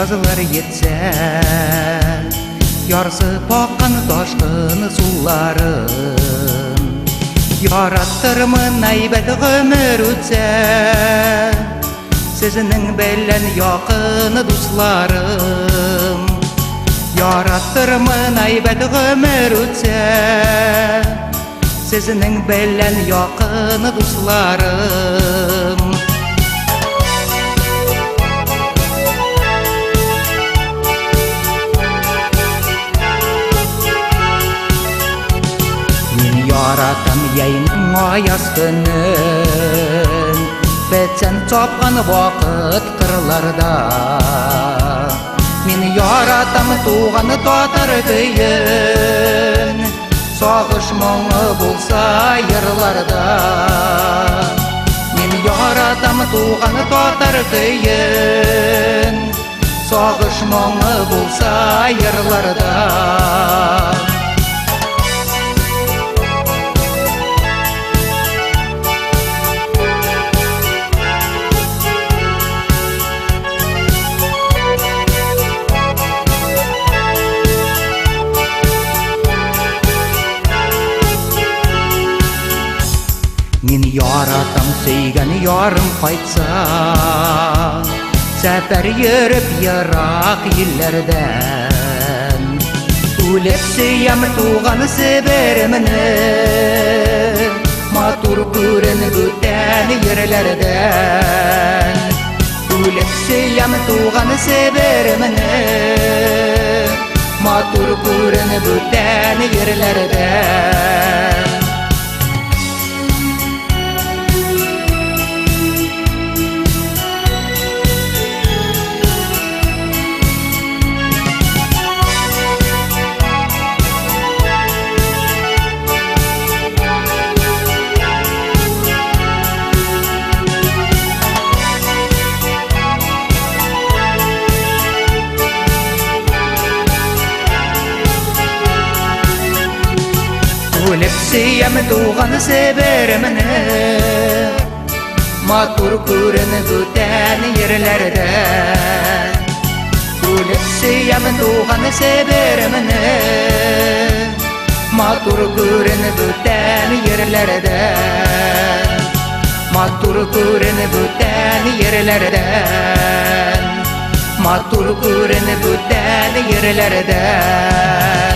Язлар йитсә, ярсып аккан ташкын суларын. Яраттырмын әйбәт гомер үтсә, сезнең белән якын дусларым. Яраттырмын әйбәт гомер үтсә, сезнең белән якын дусларым. Мин яратам яйның аяз көнен, Печән чапкан вакыт кырларда. Мин яратам туган татар көен, Сагыш моңы булса йырларда. Мин яратам туган татар көен, Сагыш моңы булса йырларда. Мин яратам сөйгән ярым кайтса, Сәфәр йөреп ерак илләрдән. Үлеп сөям туган Себеремне, Матур күрен бүтән ерләрдән. Үлеп сөям туган Себеремне, Матур күрен бүтән ерләрдән. Үлеп сөям туган Себеремне, Матур күрен бүтән ерләрдә. Үлеп сөям туган Себеремне, Матур күрен бүтән ерләрдә. Матур күрен бүтән ерләрдән. Матур күрен бүтән ерләрдән.